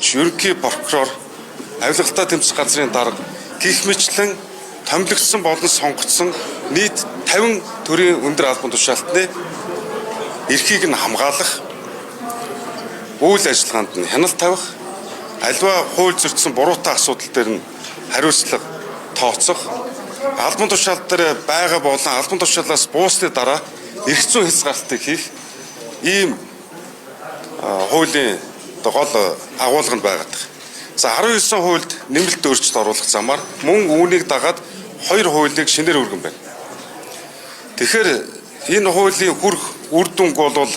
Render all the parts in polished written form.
Ерөнхийлөгч, ерөнхий прокурор, авилгалтай тэмцэх газрын дарга гих мэтлэн томилогдсон болон сонгогдсон нийт 50 төрийн өндөр албан тушаалтны эрхийг нь хамгаалах, үйл ажиллагаанд нь хяналт тавих, аливаа хууль зөрчсөн буруутай асуудал дээр нь хариуцлага тооцох, албан тушаал дээр байгаа болон албан тушаалаас буусны дараа эрх зүйн хязгаарлалтыг хийх ийм хуулийн одоо гол агуулга нь байгаад байна. За 19 хуульд нэмэлт өөрчлөлт оруулах замаар мөн үүнийг дагаад хоёр хуулийг шинээр өргөн байна. Тэгэхээр энэ хуулийн хүрх үр дүнг бол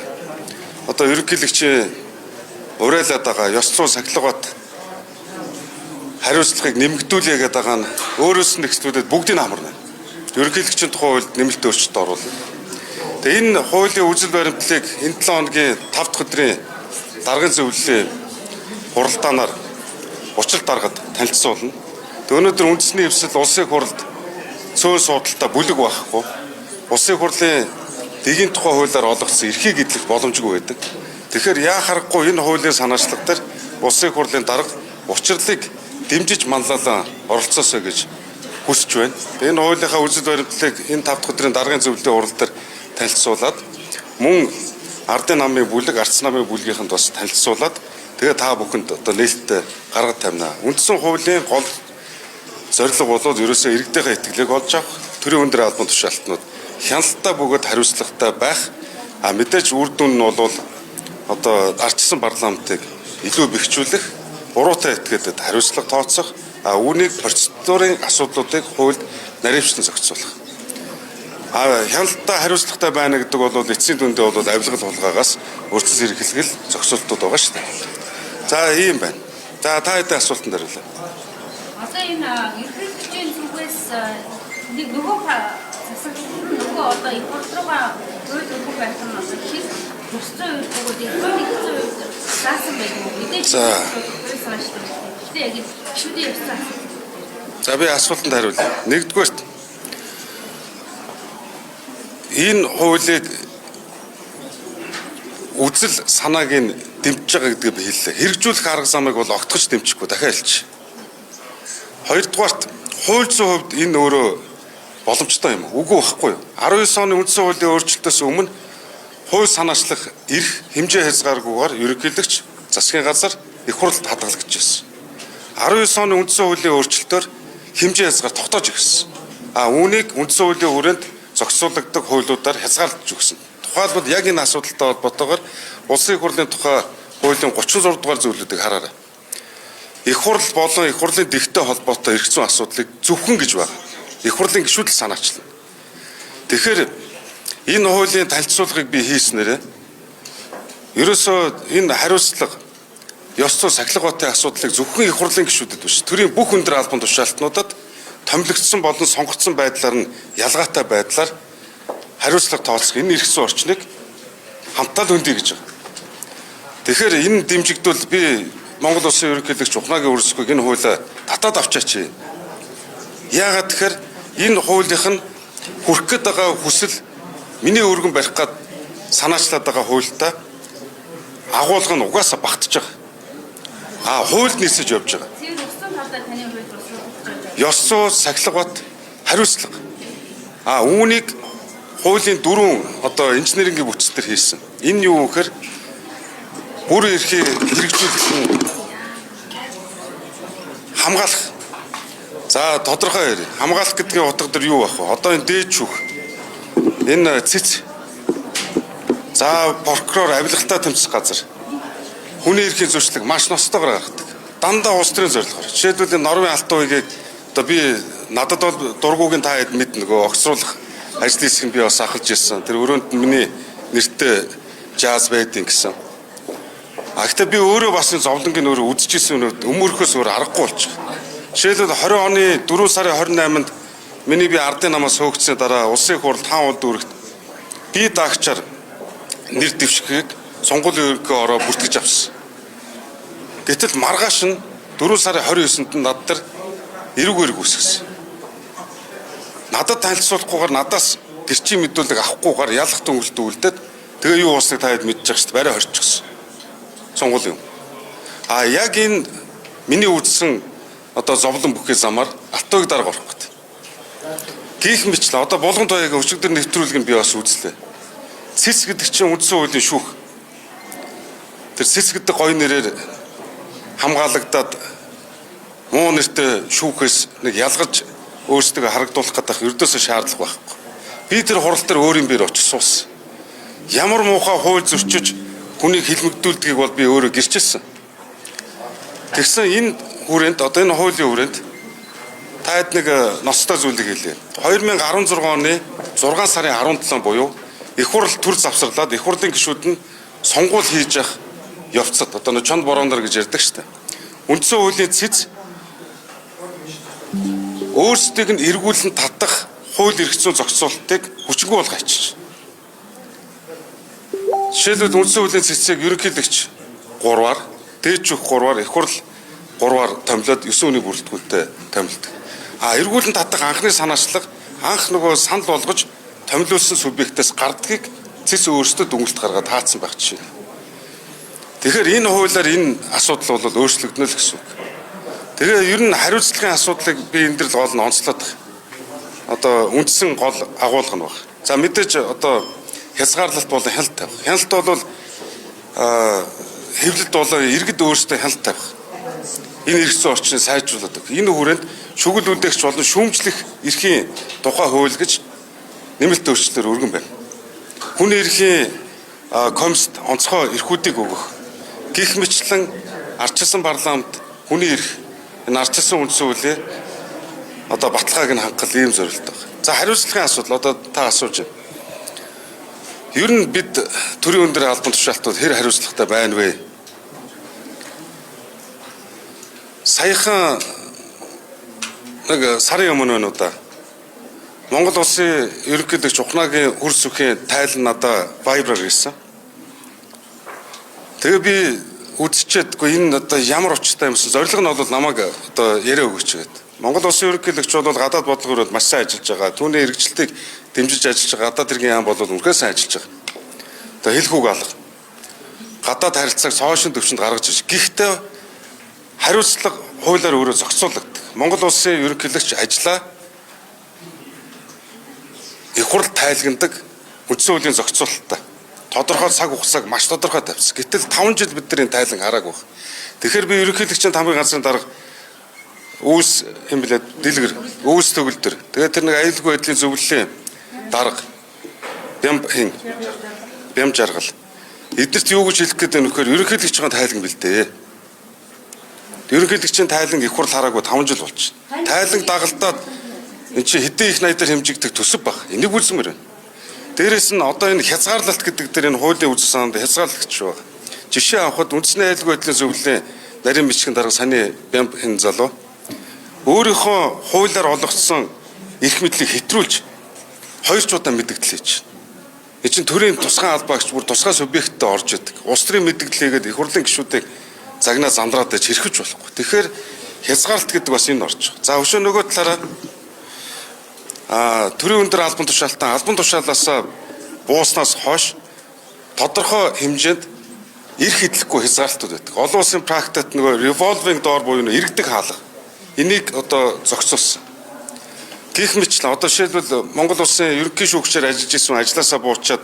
одоо ерөнхийлөгчийн уриалаад байгаа ёс зүйн сахилгабат хариуцлагыг нэмэгдүүлье гэдэг байгаа нь өөрөөс нь эхлүүлээд бүгдийг нь хамарна. Ерөнхийлөгчийн тухай хуульд нэмэлт өөрчлөлт оруулна. Тэгээ энэ хуулийн үзэл баримтлалыг энэ 7 хоногийн 5 дахь өдрийн даргын зөвлөлийн хуралдаанаар учрал даргад танилцуулна. Тэгээ өнөөдөр үндэсний эвсэл улсын хурлд цөөн суудалтай бүлэг байхгүй. Улсын хурлын дэгийн тухай хуулиар олгоцсон эрхийг эдлэх боломжгүй байдаг. Тэгэхээр яа харахгүй энэ хуулийн санаачлага дээр улсын хурлын дарга учирлыг дэмжиж манлайлан оролцоосой гэж хүсэж байна. Энэ хуулийнхаа үзэл баримтлалыг энэ 5 дахь өдрийн даргын зөвлөлийн хурал дээр танилцуулаад мөн ардын намын бүлэг, арц намын бүлгийнхэнд бас танилцуулаад тэгээ та бүхэнд одоо нээлттэй гаргад тавина. Үндсэн хуулийн гол зорилго бол ерөөсөө иргэдийнхээ итгэлийг олж авах, төрийн өндөр албан тушаалтнууд хяналттай бөгөөд хариуцлагатай байх. А мэдээж үр дүн нь бол одоо ардчсан парламентыг илүү бэхжүүлэх, буруутай этгээдэд хариуцлага тооцох, а үүнийг процедурын асуудлуудыг хуульд наривчлан зохицуулах. А хяналттай хариуцлагатай байна гэдэг бол эцсийн дүндээ бол авилгал хулгайгаас өртсөн сэргийлгэл зохицуултууд байгаа шүү дээ. За ийм байна. За та хэдэн асуултанд хариулъя. Одоо энэ ерөнхийлөгчийн зүгээс нэг нөгөө засаглал нь нөгөө одоо их хурл руугаа хууль өргөх байх нь одоо хэр ёс зүйн үед бөгөөд их нэгдсэн үед заасан байдаг юм. Мэдээж хууль санаачлал. Гэхдээ яг энэ гишүүдийн ёс зүйн асуудал. За би асуултанд хариулъя. Нэгдүгээрт энэ хуулийг үзэл санааг нь дэмжиж байгаа гэдгээ би хэллээ. Хэрэгжүүлэх арга замыг бол огтхож дэмжихгүй дахиад хэлчих. Хоёрдугаарт хууль зүйн хувьд энэ өөрөө боломжтой юм. Үгүй байхгүй юу? 19 оны үндсэн хуулийн өөрчлөлтөөс өмнө хууль санаачлах эрх хэмжээ хязгааргүйгээр ерөнхийлөгч, засгийн газар, их хурлд хадгалагдаж байсан. 19 оны үндсэн хуулийн өөрчлөлтөөр хэмжээ хязгаар тогтоож ирсэн. А үүнийг үндсэн хуулийн хүрээнд зохицуулагддаг хуулиудаар хязгаарлаж өгсөн. Тухайлбал яг энэ асуудалтай холбоотойгоор улсын их хурлын тухай хуулийн 36 дугаар зөвлөлтийг хараарай. Их хурл болон их хурлын дэгтэй холбоотой эрх зүйн асуудлыг зөвхөн гэж байна. Их хурлын гишүүд л санаачлана. Тэгэхээр энэ хуулийн танилцуулгыг би хийснээрээ ерөөсөө энэ хариуцлага ёс зүй сахилга батын асуудлыг зөвхөн их хурлын гишүүдэд биш, төрийн бүх өндөр албан тушаалтнуудад томилогдсон болон сонгогдсон байдлаар нь ялгаатай байдлаар хариуцлага тооцох энэ эрх зүйн орчныг хамтдаа л хөндий гэж байгаа. Тэгэхээр энэ дэмжигдвэл би Монгол Улсын ерөнхийлөгч Ухнаагийн өрсөхийг энэ хуулиа татаад авчаач. Яагаад тэгэхээр энэ хуулийнх нь хүрх гээд байгаа хүсэл миний өргөн барих гад санаачлаад байгаа хуультай агуулга нь угаасаа багтж байгаа. А хуульд нийцэж явж байгаа. Тэр ёс зүйн талаар таны хувьд бас юу гэж байна? Ёс зүй, сахилга бат, хариуцлага. А үүнийг хуулийн дөрвөн одоо инженерингийн бүтц төр хийсэн. Энэ юу гэхээр бүр эрхийг хэрэгжүүлэх нь хамгаалах. За тодорхой хэрэг. Хамгаалах гэдгийн утга дээр юу байх вэ? Одоо энэ дээд шүүх. Энэ цэц. За прокурор, авилгалтай тэмцэх газар. Хүний эрхийн зөрчлөг маш ностойгоор гаргадаг. Дандаа улс төрийн зорилгоор. Жишээлбэл энэ нормын алтан үеийг одоо би надад бол дургуугийн та хэд мэд нөгөө огцруулах ажлын хэсэг нь би бас ахалж ирсэн. Тэр өрөөнд нь миний нэртэй жаз байдیں۔ гэсэн. А гэхдээ би өөрөө бас энэ зовлонгийн өөрөө үзчихсэн өнөөд өмөрөхөөс өөр аргагүй болчих. Жишээлбэл 20 оны 4 сарын 28-нд миний би ардын намаас хөөгдсөний дараа улсын их хурл хаан уул дүүрэгт би даагчаар нэр дэвшихийг сонгуулийн ерөнхий ороо бүртгэж авсан. Гэтэл маргааш нь 4 сарын 29-нд нь над дээр эрэг эрэг үсгэсэн. Надад танилцуулахгүйгээр надаас гэрчийн мэдүүлэг авахгүйгээр ялах дүнгэлт үлдээд тэгээ юу уусныг та хэд мэдчих шүү дээ. Барай хорчихсон. Сонгуулийн юм. А яг энэ миний үзсэн одоо зовлон бүхий замаар Алтууг дарга орох гэдэг. Гэх мэтлээ одоо Булган туяагийн өчигдөр нэвтрүүлэг нь би бас үзлээ. Цэц гэдэг чинь үндсэн хуулийн шүүх. Тэр цэц гэдэг гоё нэрээр хамгаалагдаад муу нэртэй шүүхээс нэг ялгаж өөрсдөө харагдуулах гэдэг ердөөсөө шаардлага байхгүй. Би тэр хурал дээр өөрийн биер очиж суусан. Ямар муухай хууль зөрчиж хүнийг хилмигдүүлдгийг бол би өөрөө гэрчилсэн. Тэгсэн энэ хүрээнд одоо энэ хуулийн хүрээнд таад нэг ноцтой зүйлийг хэлье. 2016 оны 6 сарын 17 буюу их хурал төр завсарлаад их хурлын гишүүд нь сонгуул хийж явах явцад одоо нэг чонд борондор гэж ярьдаг шүү дээ. Үндсэн хуулийн цэц өөрсдийг нь эргүүлэн татах хууль эрх зүйн зохицуултыг хүчингүй болгож ачиж. Жишээлбэл үндсэн хуулийн цэцийг ерөнхийлөгч 3-аар, дээд шүүх 3-аар, их хурл 3-аар томилоод 9 үний бүрэлдэхүүнтэй томилдог. А эргүүлэн татах анхны санаачлаг анх нөгөө санал болгож томилуулсан субъектээс гардгийг цэц өөрсдөө дүнэлт гаргаад таацсан байх жишээ. Тэгэхээр энэ хуулиар энэ асуудал бол өөрчлөгдөнө л гэсэн үг. Тэгээ ер нь хариуцлагын асуудлыг би энэ дэр л гол нь онцлоод байна. Одоо үндсэн гол агуулга нь баг. За мэдээж одоо хязгаарлалт болон хяналт тавих. Хяналт бол хэвлэлт болон иргэд өөрсдөө хяналт тавих. Энэ эрх зүйн орчныг сайжруулах. Энэ хүрээнд шүгэл үлдээгч болон шүүмжлэх эрхийн тухай хууль гэж нэмэлт өөрчлөлтөөр өргөн байна. Хүний эрхийн комист онцгой эрхүүдийг өгөх. Гэх мэтлэн ардчилсан парламент хүний эрх энэ ардчилсан үндсэн хуулийн одоо баталгааг нь хангах ийм зорилттой байна. За хариуцлагын асуудал одоо та асууж байна. Ер нь бид төрийн өндөр албан тушаалтууд хэр хариуцлагатай байна вэ? Саяхан нэг сарын өмнө байна уу да. Монгол улсын ерөнхийлөгч Ухнаагийн хөр сүхийн тайлан надаа Viber-аар ирсэн. Тэгээ би үзчихэд энэ одоо ямар учиртай юмсан зорилго нь бол намайг одоо яриа өгөөч гэдэг. Монгол улсын ерөнхийлөгч бол гадаад бодлого өрөөд маш сайн ажиллаж байгаа. Түүний хэрэгжилтийг дэмжиж ажиллаж байгаа. Гадаад хэргийн яам бол үнэхээр сайн ажиллаж байгаа. Одоо хэлэх үг алга. Гадаад харилцааг цоошин төвшөнд гаргаж иж. Гэхдээ хариуцлага хуулиар өөрөө зохицуулагддаг. Монгол улсын ерөнхийлөгч ажлаа их хурл тайлгандаг үндсэн хуулийн зохицуулалттай. Тодорхой цаг хугацааг маш тодорхой тавьсан. Гэтэл 5 жил бид нар энэ тайлан хараагүй байна. Тэгэхээр би ерөнхийлөгчийн тамгын газрын дарга үүс юм блэ дэлгэр үүс төгөлдөр. Тэгээд тэр нэг аюулгүй байдлын зөвлөлийн дарга бям хин бям жаргал. Эдгэрт юу гэж хэлэх гээд байна вэхээр ерөнхийлөгчийн тайлан бэлдээ. Ерөнхийлөгчийн тайлан их хурл хараагүй 5 жил болчихно. Тайлан дагалдаад энэ чи хэдэн их найдаар хэмжигдэх төсөв баг. Энийг үзмээр байна. Дээрээс нь одоо энэ хязгаарлалт гэдэг дээр энэ хуулийн үзэл санаанд хязгаарлагдчих байгаа. Жишээ авахад үндэсний аюулгүй байдлын зөвлөлийн нарийн бичгийн дарга Саны Бям хэн залуу өөрийнхөө хуулиар олгоцсон эрх мэдлийг хэтрүүлж хоёр ч удаа мэдэгдэл хийж. Энэ чинь төрийн тусгай албаагч бүр тусгай субъекттэй орж идэг. Улс төрийн мэдэгдэл хийгээд их хурлын гишүүдийг загнаа зандраад иж хэрхэж болохгүй. Тэгэхээр хязгаарлалт гэдэг бас энэ орж байгаа. За өшөө нөгөө талаараа төрийн өндөр албан тушаалтан албан тушаалаас бууснаас хойш тодорхой хэмжээнд эрх эдлэхгүй хязгаарлалтууд байдаг. Олон улсын практикт нөгөө revolving door буюу иргэдэг хаалга. Энийг одоо зохицуулсан. Гэх мэтлэн одоо жишээлбэл Монгол улсын ерөнхий шүүгчээр ажиллаж исэн ажлаасаа буучаад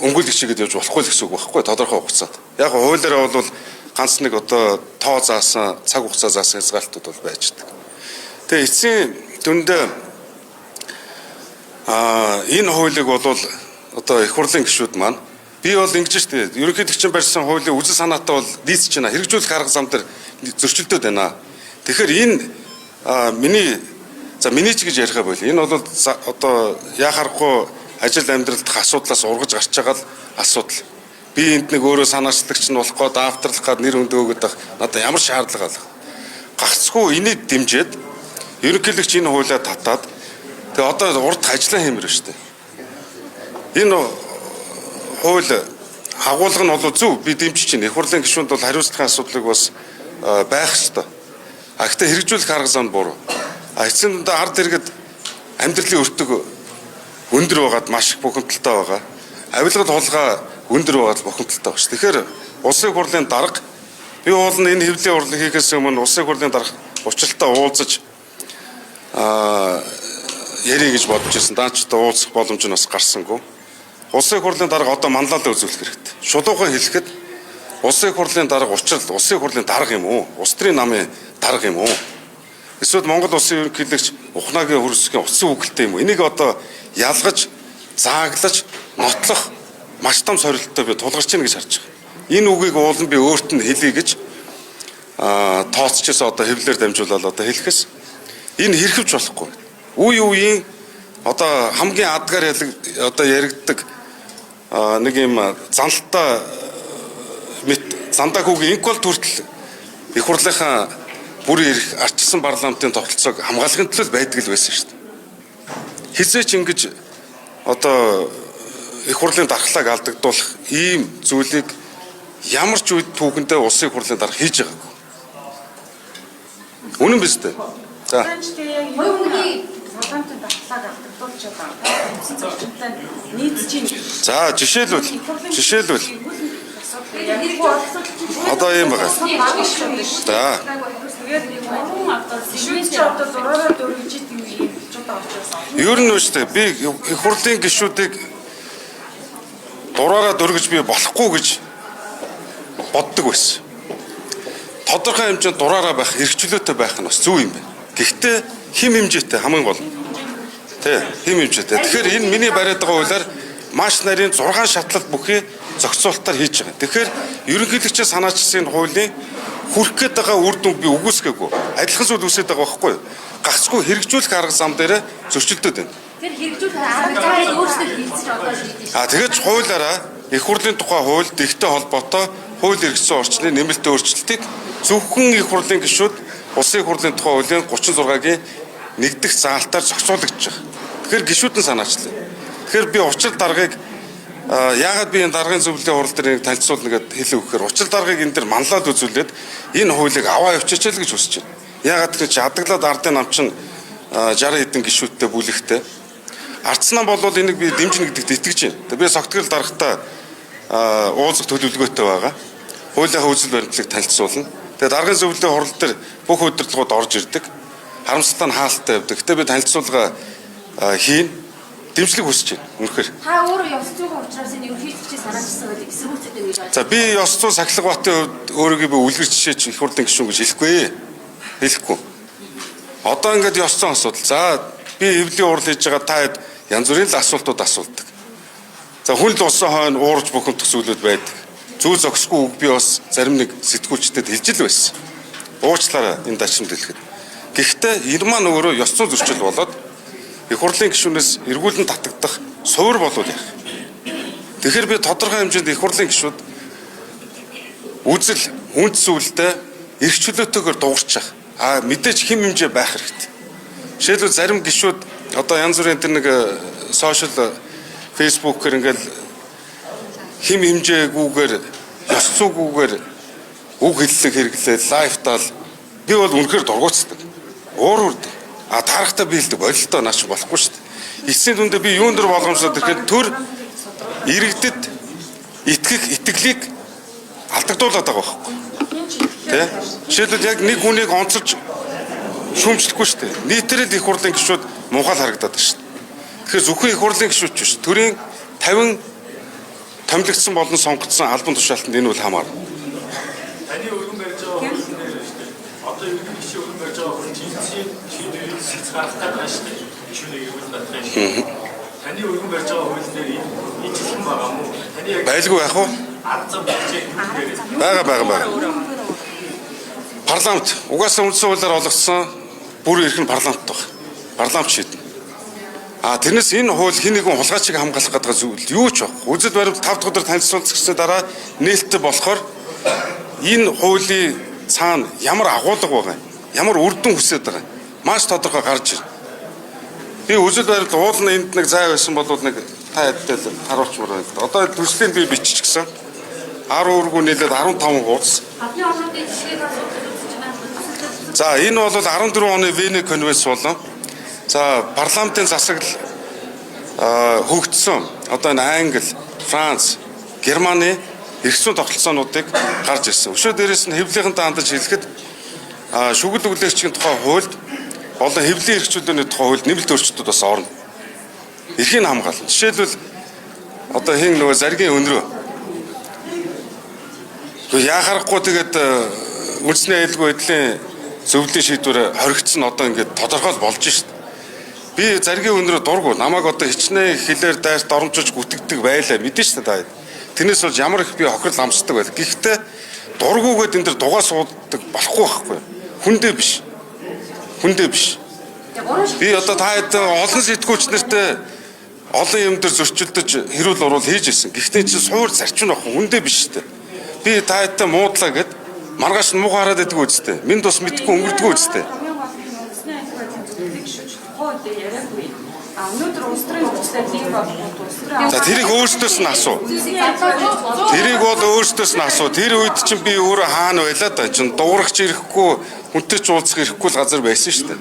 өмгөөлөгч хийгээд явж болохгүй л гэсэн үг байхгүй тодорхой хугацаанд. Яг хуулиараа бол ганц нэг одоо тоо заасан, цаг хугацаа заасан хязгаарлалтууд бол байж байгаа. Тэгээ эцсийн дүндээ энэ хуулийг бол одоо их хурлын гишүүд маань би бол ингэж штэ ерөнхийлөгчийн барьсан хуулийн үзэл санаатай бол нийцэж байна. Хэрэгжүүлэх арга зам дээр зөрчилдөд байна. Тэгэхээр энэ миний за миний ч гэж яриха болио. Энэ бол одоо яхаарахгүй ажил амьдрал дахь асуудлаас ургаж гарч байгаа л асуудал. Би энд нэг өөрөө санаачлагч нь болох гээд авторлох гээд нэр хүндээ өгöd байх надад ямар шаардлага алга. Гагцхүү энийг дэмжиж ерөнхийлөгч энэ хуулиа татаад тэгээ одоо урд ажиллаа хиймээр байна шүү дээ. Энэ хууль агуулга нь бол зөв би дэмжиж байна. Их хурлын гишүүнд бол хариуцлагын асуудлыг бас байх ёстой. А гэхдээ хэрэгжүүлэх арга зам буруу. А эцсийн дундаа ард иргэд амьдралын өртөг өндөр байгаад маш их бухимдалтай байгаа. Авилгал хулгай өндөр байгаад бухимдалтай байгаа ш. Тэгэхээр Улсын хурлын дарга би уул нь энэ хэвлэлийн хурлыг хийхээс өмнө улсын хурлын дарга учралтай уулзаж ярих гэж бодож ирсэн. Даанчтай уулзах боломж нь бас гарсангүй. Улсын хурлын дарга одоо манлайлал үзүүлэх хэрэгтэй. Шулуухан хэлэхэд улсын хурлын дарга учрал улсын хурлын дарга юм уу? Улс төрийн намын дарга юм уу? Эсвэл Монгол улсын ерөнхийлөгч Ухнаагийн хөрсгийн утсан үгэлтэй юм уу? Энийг одоо ялгаж, зааглаж, нотлох маш том сорилттой би тулгарч ийн гэж харж байгаа. Энэ үгийг уул нь би өөрт нь хэлье гэж тооцчихсон, одоо хэвлэлээр дамжуулаад одоо хэлэхээс энэ хэрхэвч болохгүй. Үе үеийн одоо хамгийн адгаар одоо яригддаг нэг юм заналтаа мэт зандаа хүүгийн инквал хүртэл их хурлынхаа бүрэн эрх арчилсан парламентын тогтолцоог хамгаалахын төлөө байдаг л байсан шүү дээ. Хизээч ингэж одоо их хурлын дархлааг алдагдуулах ийм зүйлийг ямар ч үед түүхэндээ улсын хурлын дарга хийж байгаагүй. Үнэн биз дээ. За. Хувийн парламентын дархлааг алдагдуулж байгаа. Үндсэн зарчимтай нийцэж байна. За, жишээлбэл одоо ийм байгаа. За. Тэгээд чи одоо зураараа дөрвиж идэв юм болчиход байгаа учраас. Ер нь үү би их хурлын гишүүдийг дураараа дөргиж би болохгүй гэж боддог байсан. Тодорхой хэмжээнд дураараа байх, эрхчлөөтэй байх нь бас зөв юм байна. Гэхдээ хэм хэмжээтэй хамгийн гол. Тэ, хэм хэмжээтэй. Тэгэхээр энэ миний бариад байгаа хуулиар маш нарийн 6 шатлалт бүхий зохицуултаар хийж байгаа. Тэгэхээр ерөнхийлөгчийн санаачилсан энэ хуулийн хүрх гээд байгаа үр дүнг би үгүйсгээгүй. Адилхан зүйл үүсээд байгаа байхгүй юу? Гагцгүй хэрэгжүүлэх арга зам дээр зөрчилдөд байна. Тэр хэрэгжүүлэх арга замыг өөрсдөө хийлцэж одоо шийдэж. А тэгэж хуулиараа их хурлын тухай хууль дэгтэй холбоотой хууль эрх зүйн орчны нэмэлт өөрчлөлтийг зөвхөн их хурлын гишүүд улсын их хурлын тухай хуулийн 36-гийн нэгдэх заалтаар зохицуулагдаж байгаа. Тэгэхээр гишүүд нь санаачлаа. Тэгэхээр би учир даргаыг яагаад би энэ даргын зөвлөлийн хурал дээр нэг танилцуулна гэд хэлэх гэхээр учир даргаыг энэ дэр манлаад үзүүлээд энэ хуулийг аваа явчихъя л гэж хүсэж байна. Яагаад гэвэл чи адаглаад ардын нам чинь 60 хэдэн гишүүдтэй бүлэгтэй. Ардсан нам бол энийг би дэмжинэ гэдэгт итгэж байна. Тэгээ би согтгол даргатаа уулзах төлөвлөгөөтэй байгаа. Хуулийнхаа үзэл баримтлалыг танилцуулна. Тэгээ даргын зөвлөлийн хурал дээр бүх удирдлагууд орж ирдэг. Харамсалтай нь хаалттай явдаг. Гэтэ би танилцуулга хийн. Дэмжлэг хүсэж байна. Үнэхээр. Та өөрөө ёс зүйн учраас энэ ерөнхийлөгчийн санаачилсан хуулийг эсэргүүцээд байна гэж За, би ёс зүйн сахилга батын хувьд өөрийгөө би үлгэр жишээч их хурлын гишүүн гэж хэлэхгүй. Хэлэхгүй. Одоо ингээд ёс зүйн асуудал. За, би хэвлэлийн хурал хийж байгаа та хэд янз бүрийн л асуултууд асуудаг. За, хүн л усан хойно уурж бухимдах зүйлүүд байдаг. Зүү зогсгүй үг би бас зарим нэг сэтгүүлчдэд хэлж л байсан. Уучлаарай энэ дачимд хэлэхэд. Гэхдээ энэ маань өөрөө ёс зүйн зөрчил болоод их хурлын гишүүнээс эргүүлэн татагдах суур болвол яах вэ? Тэгэхээр би тодорхой хэмжээнд их хурлын гишүүд үзэл үнд зүйлдээ эрх чөлөөтэйгээр дуурчих. А мэдээж хэм хэмжээ байх хэрэгтэй. Жишээлбэл зарим гишүүд одоо янз бүрийн тэр нэг сошиал фэйсбүүкээр ингээл хэм хэмжээгүйгээр ёс зүйгүйгээр үг хэллэг хэрэглээ лайвтал би бол үнэхээр дургуутдаг. Уур үрдэг. А таарахтаа би хэлдэг бололтоо наач болохгүй шүү дээ. Эцсийн дүндээ би юун дээр болгоомжлоод ирэхэд төр иргэдэд итгэх итгэлийг алдагдуулаад байгаа байхгүй. Тэ? Жишээлбэл яг нэг хүнийг онцолж шүүмжлэхгүй шүү дээ. Нийтээр л их хурлын гишүүд мунхал харагдаад байна шүү дээ. Тэгэхээр зөвхөн их хурлын гишүүд ч биш. Төрийн 50 томилогдсон болон сонгогдсон албан тушаалтанд энэ үл хамаарна. Таны өргөн барьж байгаа хууль дээр шүү дээ. Одоо ерөнхийлөгчийн өргөн барьж байгаа хууль жинсийн шийдвэрийг сэлц гаргах гэдэг байгаа шүү дээ. Гишүүнийг эргүүлэн татах юм. Таны өргөн барьж байгаа хууль дээр энэ жилхэн байгаа мó? Таны яг Байлгүй яах вэ? арга зам бичээ дээрээ. Байгаа. Парламент угаасаа үндсэн хуулиар олгосон бүр эрх нь парламентт байна. Парламент шийднэ. А тэрнээс энэ хууль хэн нэгэн хулгайчийг хамгаалах гэдэг зүйл юу ч байхгүй. Үзэл баримт 5 дахь өдөр танилцуулсан дараа нээлттэй болохоор энэ хуулийн цаана ямар агуулга байгаа юм, ямар үр дүн хүсэж байгаа юм маш тодорхой гарч ирнэ. Би үзэл баримт уул нь энд нэг зай байсан бол нэг та хэдтэй л харуулчмаар байна л да. Одоо төслийн би биччихсэн. 10 өргүү нийлээд 15 хуудас. Гадны орнуудын жишгээг асуудал үзэж байна. За, энэ бол 14 оны Вене конвенц болон за парламентын засаглал хөгжсөн одоо энэ Англи, Франц, Германы Эрх зүйн тогтолцоонуудыг гарч ирсэн. Өшөө дээрээс нь хэвлийнхэнтэй хандаж хэлэхэд шүгэл өглөөгчийн тухай хуульд болон хэвлийн эрх чөлөөний тухай хуульд нэмэлт өөрчлөлтүүд бас орно. Эрхийг хамгаална. Жишээлбэл одоо хин нөгөө заргийн өнрөө. Гэхдээ яхаарахгүй тэгээд үндэсний аюулгүй байдлын зөвлөлийн шийдвэр хоригдсон одоо ингээд тодорхой болж шít. Би заргийн өнрөө дургу намайг одоо хичнээн хилээр дайрт доромжиж гүтгдэг байлаа мэдэн шít та. Тэрнээс болж ямар их би хохирол амсдаг байл. Гэхдээ дургугээд энэ дэр дугаа суудаг болохгүй байхгүй. Хүндээ биш. Хүндээ биш. Би одоо та хэд олон сэтгүүлч нартай олон юм дээр зөрчилдөж хэрүүл уруул хийж ирсэн. Гэхдээ чинь суур зарчим нөх хүндээ биш шүү дээ. Би та хэдтэй муудлаа гэд маргааш нь муухай хараад байдгүй үстэй. Минь тус мэдгүй өнгөрдгөө үстэй. Хамгийн гол нь үндэсний аюулгүй байдлын зөвлөлийг шүүж тухайн үедээ яриаггүй. А өнөөдөр улс төрийн зөрчлөл ийм болгоод улс төрийн За тэрийг өөрсдөөс нь асуу. Тэрийг бол өөрсдөөс нь асуу. Тэр үед чинь би өөрөө хаана байлаа да. Чин дуурах ч ирэхгүй, хүнтэй ч уулзах ирэхгүй л газар байсан шүү дээ.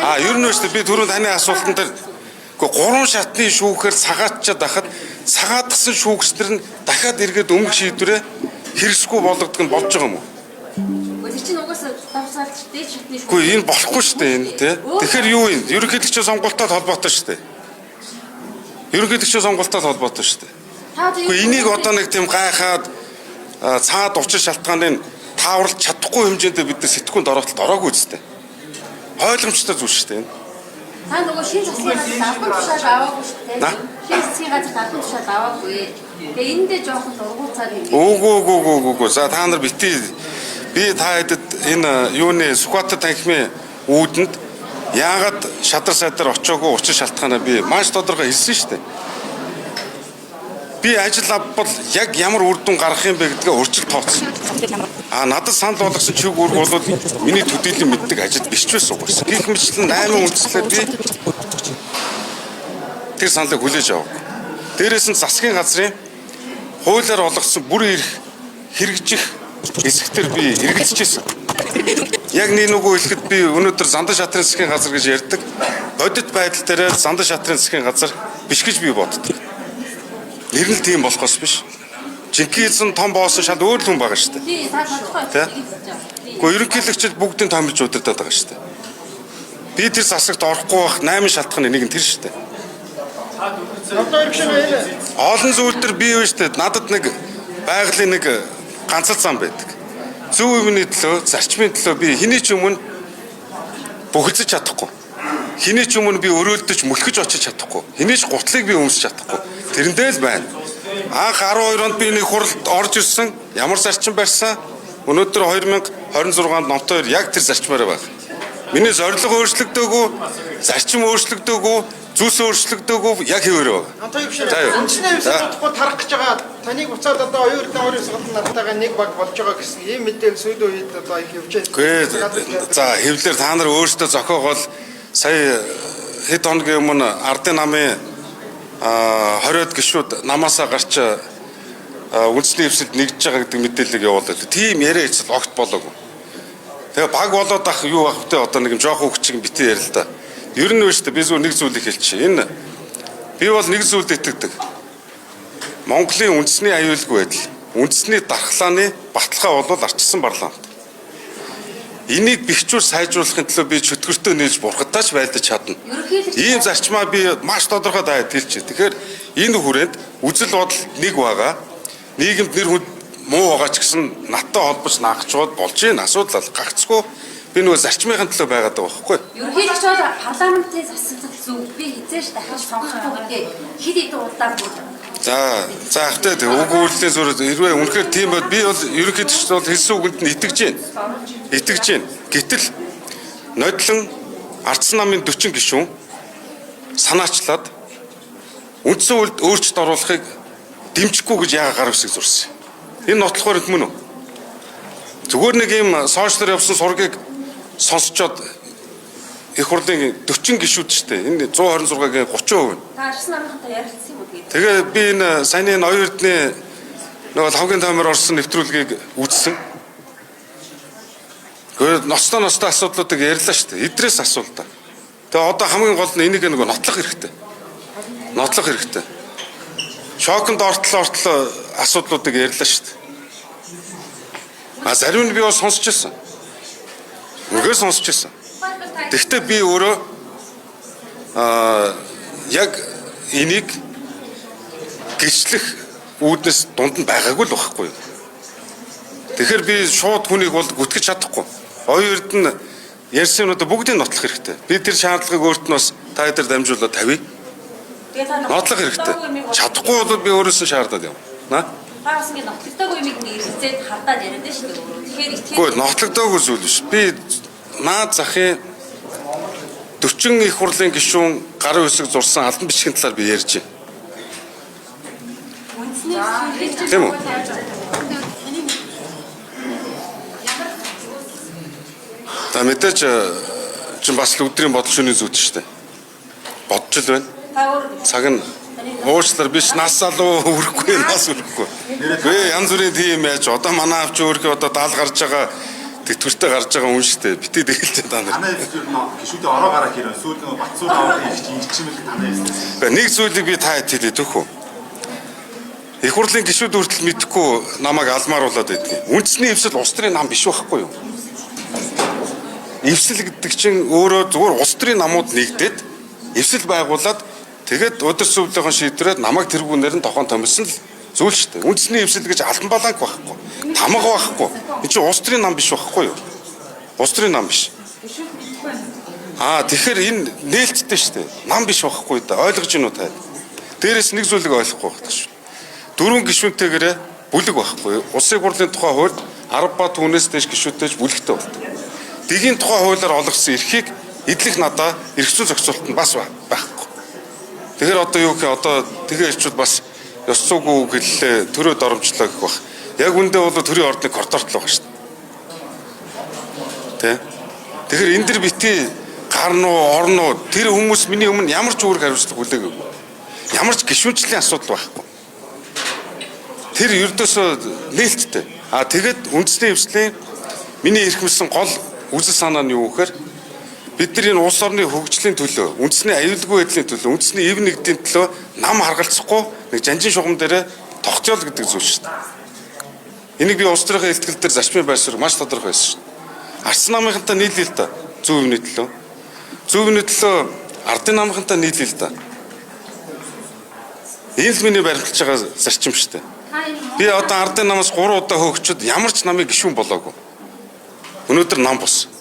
А ер нь шүү дээ би түрүүн таны асуултан дээр үгүй гурван шатны шүүхээр цагаатчаад байхад цагаатгсан шүүгчдэр нь дахиад эргээд өмнөх шийдвэрээ хэрэгсэхгүй болгодог нь болж байгаа юм уу? Тэр чинь угаасаа давсаалч дээд шатны шүүх. Үгүй энэ болохгүй шүү дээ энэ тий. Тэгэхээр юу юм? Ерөнхийлөгчийн сонгуультай холбоотой шүү дээ. Ерөнхийлөгчийн сонгуультай холбоотой шүү дээ. Үгүй энийг одоо нэг тийм гайхаад цаад учир шалтгааныг тааварлаж чадахгүй хэмжээндээ бид нар сэтгүүнд ороотолд ороогүй үстэй. Ойлгомжтой зүйл шүү дээ энэ. Та нөгөө шин засгийн газар албан тушаал аваагүй шүү дээ. Шин засгийн газар албан тушаал аваагүй. Тэгээ энэндээ жоохон дургуутсаар юм. Үгүй үгүй үгүй үгүй. За та нар бити би та хэдэд энэ юуны Сүхбаатар танхимын үүдэнд яагаад шадар сайдар очоогүй учир шалтгаанаа би маш тодорхой хэлсэн шүү дээ. Би ажил авбал яг ямар үр дүн гарах юм бэ гэдгээ урьдчил тооцсон. А надад санал болгосон чиг үүрэг бол миний төдийлөн мэддэг ажил биш ч байсан угсаа. Гэх мэтлэн 8 үндслээр би тэр саналыг хүлээж аваагүй. Дээрээс нь засгийн газрын хуулиар олгосон бүр эрх хэрэгжих хэсэгтэр би эргэлзэж байсан. Яг нэг нүгөө хэлэхэд би өнөөдөр Зандан шатрын засгийн газар гэж ярьдаг. Бодит байдал дээр Зандан шатрын засгийн газар биш гэж би боддог. Нэр нь тийм болохоос биш. Жинхэнэ эзэн том боосон шал өөр л хүн байгаа шүү дээ. Тий, та тодорхой. Гэхдээ ерөнхийлөгчд бүгдийг томилж удирдах байгаа шүү дээ. Би тэр засагт орохгүй байх 8 шалтгааны нэг нь тэр шүү дээ. Олон зүйл төр би юу шүү дээ. Надад нэг байгалийн нэг ганц л зам байдаг. Зөв юмны төлөө, зарчмын төлөө би хэний ч өмнө бөхөлзөж чадахгүй. Хэний ч өмнө би өрөөлдөж мөлхөж очиж чадахгүй. Хэний ч гутлыг би өмсөж чадахгүй. Тэрэндээ л байна. Анх 12 онд би нэг хуралд орж ирсэн. Ямар зарчим барьсан? Өнөөдөр 2026 онд Номтой хоёр яг тэр зарчмаараа байна. Миний зорилго өөрчлөгдөөгүй, зарчим өөрчлөгдөөгүй, зүс өөрчлөгдөөгүй яг хэвээр байна. Үндэсний хувьсгал удахгүй тарах гэж байгаа. Таныг буцаад одоо оюун эрдэнэ орын хувьсгалын нартайгаа нэг баг болж байгаа гэсэн ийм мэдээлэл сүүлийн үед одоо их явж байна. Үгүй за хэвлэр та нар өөрсдөө зохиогоол сая хэд хоногийн өмнө ардын намын 20-од гишүүд намаасаа гарч үндэсний хэвсэлд нэгдэж байгаа гэдэг мэдээллийг явуулаад. Тийм яриа хэцэл огт болоогүй. Тэгээ баг болоод ах юу ах вэ одоо нэг юм жоохон хүүхд чиг битээ ярил л да. Ер нь шүү дээ би зүгээр нэг зүйлийг хэлчих. Энэ би бол нэг зүйлд итгэдэг. Монголын үндэсний аюулгүй байдал, үндэсний дархлааны баталгаа бол арчилсан парламент. Энийг бэхжүүр сайжруулахын төлөө би чөтгөртөө нээлж бурхадтай ч байлдаж чадна. Ийм зарчмаа би маш тодорхой даад хэлчихэ. Тэгэхээр энэ хүрээнд үзэл бодол нэг байгаа. Нийгэмд нэр хүнд муу байгаа ч гэсэн надтай холбож наахчууд болж гин асуудал ал гагцгүй. Би нөгөө зарчмынхын төлөө байгаад байгаа байхгүй. Ерөнхийлөгч бол парламентын засаглал зөв би хизээж дахиж сонгохгүй гэдэг хэд хэдэн удаа бүр. За за ахтай тэг үг үйлдлийн зүрх хэрвээ үнэхээр тийм байд би бол ерөнхийлөгч бол хэлсэн үгэнд нь итгэж байна. Итгэж байна. Гэтэл нодлон ардсан намын 40 гишүүн санаачлаад үндсэн хуульд өөрчлөлт оруулахыг дэмжихгүй гэж яагаад гар үсэг зурсан. Энэ нотлохоор мөн үү? Зүгээр нэг юм сошиалар явсан сургийг сонсчоод их хурлын 40 гишүүд шүү дээ. Энэ 126-гийн 30%. Та арчсан намынхантай ярилцсан юм уу тэгээд? Тэгээ би энэ саяны ноён эрдний нөгөө лавгийн тоймор орсон нэвтрүүлгийг үзсэн. Тэгээд ноцтой ноцтой асуудлуудыг ярьлаа шүү дээ. Эдрээс асуултаа. Тэгээ одоо хамгийн гол нь энийг нөгөө нотлох хэрэгтэй. Нотлох хэрэгтэй. Шоконд ортол ортол асуудлуудыг ярьлаа шүү дээ. А зарим нь би бас сонсч ирсэн. Үнэхээр сонсч ирсэн. Гэхдээ би өөрөө яг энийг гэрчлэх үүднээс дунд нь байгаагүй л байхгүй юу. Тэгэхээр би шууд хүнийг бол гүтгэж чадахгүй. Оюун Эрдэнэ ярьсан юмнуудаа бүгдийг нотлох хэрэгтэй. Би тэр шаардлагыг өөрт нь бас та хэд дамжуулаад тавья. Нотлох хэрэгтэй. Чадахгүй бол би өөрөөс нь шаардаад юм. На? Та бас ингэ нотлогдоогүй юмыг ингэ эргэцээд хардаад яриад шүү дээ өөрөө. Тэгэхээр итгэх. Үгүй нотлогдоогүй зүйл биш. Би наад захын 40 их хурлын гишүүн гарын үсэг зурсан албан бичгийн талаар би ярьж байна. Тийм үү? За мэдээж чинь бас л өдрийн бодол шөнийн зүйт шүү дээ. Бодож л байна. Цаг нь уучлаар биш нас залуу өрөхгүй нас өрөхгүй. Би янз бүрийн тийм яаж одоо манай авч өөрхий одоо даал гарч байгаа тэтгэвртэй гарч байгаа хүн шүү дээ. Битээ тэгэлж та нар. Танай эвсээр нь гişүүдийн ороо гарах хэрэг сүүл нь Батсуур авах их чимэл танай эвсээр. Нэг зүйлийг би та хэд хэлээд өгөх үү? Их хурлын гишүүд хүртэл мэдэхгүй намайг алмааруулад байдгийг. Үндэсний эвсэл улс төрийн нам биш байхгүй юу? Эвсэл гэдэг чинь өөрөө зүгээр улс төрийн намууд нэгдээд эвсэл байгуулад тэгээд өдөр зөвлөгийн шийдвэрээр намайг тэргүүнээр нь тохон томилсон л зүйл шүү дээ. Үндэсний эвсэл гэж албан баланк байхгүй. Тамга байхгүй. Энэ чинь улс төрийн нам биш байхгүй юу? Улс төрийн нам биш. Аа тэгэхээр энэ нээлттэй шүү дээ. Нам биш байхгүй да. Ойлгож гинүү та. Дээрээс нэг зүйлийг ойлгохгүй байх шүү. Дөрвөн гишүүнтэйгээрээ бүлэг байхгүй. Улсын хурлын тухай хуульд 10 ба түүнээс дээш гишүүнтэйж бүлэгтэй болдог. Дэгийн тухай хуулиар олгосон эрхийг эдлэх надаа эрх зүйн зохицуулалт нь бас байхгүй. Тэгэхээр одоо юу гэх одоо тэгээ ирчүүд бас ёс зүйгүй үг хэллээ, төрөө доромжлоо гэх бах. Яг үндэ бол төрийн ордны коридорт л байгаа шүү дээ. Тэ? Тэгэхээр энэ дэр бити гарна уу, орно уу тэр хүмүүс миний өмнө ямар ч үүрэг хариуцлага хүлээгээгүй. Ямар ч гишүүнчлийн асуудал байхгүй. Тэр ердөөсөө нээлттэй. А тэгэд үндэсний эвслийн миний эрхэмсэн гол үзэл санаа нь юу гэхээр бид нар энэ улс орны хөгжлийн төлөө, үндэсний аюулгүй байдлын төлөө, үндэсний эв нэгдлийн төлөө нам харгалзахгүй нэг жанжин шугам дээрээ тогтёол гэдэг зүйл шүү дээ. Энийг би улс төрийн ихтгэл дээр зарчмын байр суурь маш тодорхой байсан шүү дээ. Арц намынхантай нийлэе л да. Зөв өвний төлөө. Зөв өвний төлөө ардын намынхантай нийлэе л да. Энэ л миний баримталж байгаа зарчим шүү дээ. Би одоо ардын намаас 3 удаа хөөгчөд ямар ч намын гишүүн болоогүй. Өнөөдөр нам бос.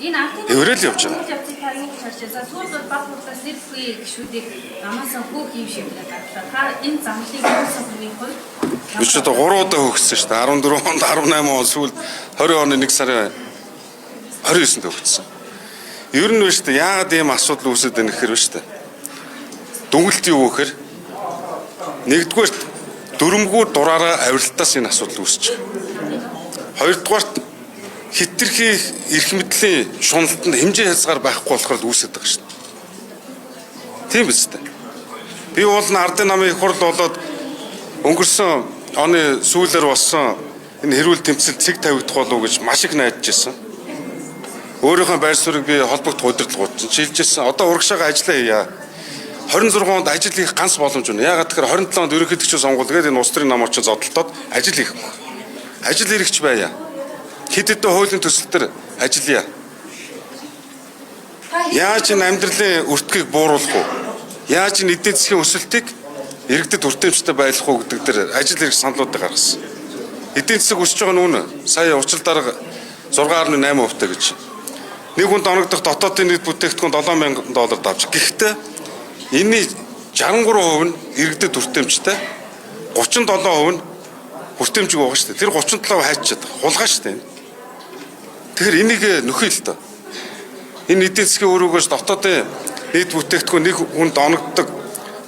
Энэ ардын Эврэл явж байгаа. Үйл явцыг та юу гэж харж байна? Сүүлд бол баг хурлаас нэр бүхий гишүүдийг намаас хөөх юм шиг гарлаа. Та энэ замлыг юусан хүний хувьд Би ч одоо 3 удаа хөөгцсөн шүү дээ. 14 онд, 18 он сүүлд 20 оны 1 сарын 29-нд хөөгцсөн. Ер нь биш үү, яагаад ийм асуудал үүсэт байна гэхээр биш үү. Дүнгэлт юу гэхээр нэгдүгээрт дөрмгүү дураараа авиралтаас энэ асуудал үүсэж байгаа. Хоёрдугаарт хитрхи эрх мэдлийн шуналтанд хэмжээ хязгаар байхгүй болохоор л үүсэж байгаа шүү дээ. Тийм биз дээ. Би бол н ардын намын их хурл болоод өнгөрсөн оны сүүлээр болсон энэ хэрүүл тэмцэл цэг тавигдах болов уу гэж маш их найдаж ирсэн. Өөрийнхөө байр суурийг би холбогдох удирдлагууд чинь шилж ирсэн. Одоо урагшаага ажиллаа хийя. 26 онд ажил хийх ганц боломж байна. Яагаад тэгэхээр 27 онд ерөнхийлөгчийн сонгуул гээд энэ улс төрийн нам орчин зодолтоод ажил хийхгүй. Ажил хэрэгч байя. Хэд хэдэн хуулийн төсөл төр ажиллая. Яаж энэ амьдралын өртгийг бууруулах вэ? Яаж энэ эдийн засгийн өсөлтийг иргэдэд хүртээмжтэй байлгах уу гэдэг дээр ажил хэрэг саналуудыг гаргасан. Эдийн засаг өсөж байгаа нь үнэ. Сая учрал дарга 6.8% та гэж. Нэг хүнд оногдох дотоодын нийт бүтээгдэхүүн 7000 доллар давж. Гэхдээ энэний 63% нь иргэдэд хүртээмжтэй, 37% нь хүртээмжгүй байгаа шүү дээ. Тэр 37% хайчаад хулгай шүү дээ. Тэгэхээр энийг нөхөө л доо. Энэ эдийн засгийн өрөөгөөс дотоодын нийт бүтээгдэхүүн нэг хүнд оногддог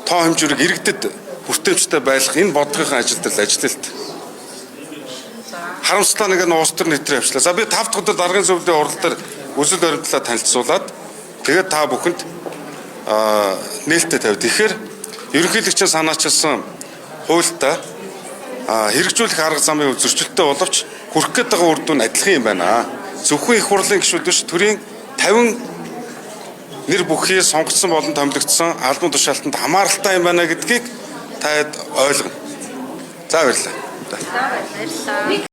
тоо хэмжүүрийг иргэдэд хүртээмжтэй байлгах энэ бодлогын ажил дээр л ажиллалт. Харамслаа нэг нь улс төр нийтрээ авчлаа. За би 5 дахь өдөр даргын зөвлөлийн хурал дээр үзэл баримтлаа танилцуулаад тэгээд та бүхэнд нээлттэй тавь. Тэгэхээр ерөнхийлөгчийн санаачилсан хуультай хэрэгжүүлэх арга замын хувьд зөрчилтэй боловч хүрэх гээд байгаа үр дүн адилхан юм байна. Зөвхөн их хурлын гишүүд биш төрийн 50 нэр бүхий сонгогдсон болон томилогдсон албан тушаалтанд хамааралтай юм байна гэдгийг таад ойлгоно. За, баярлалаа. За, баярлалаа.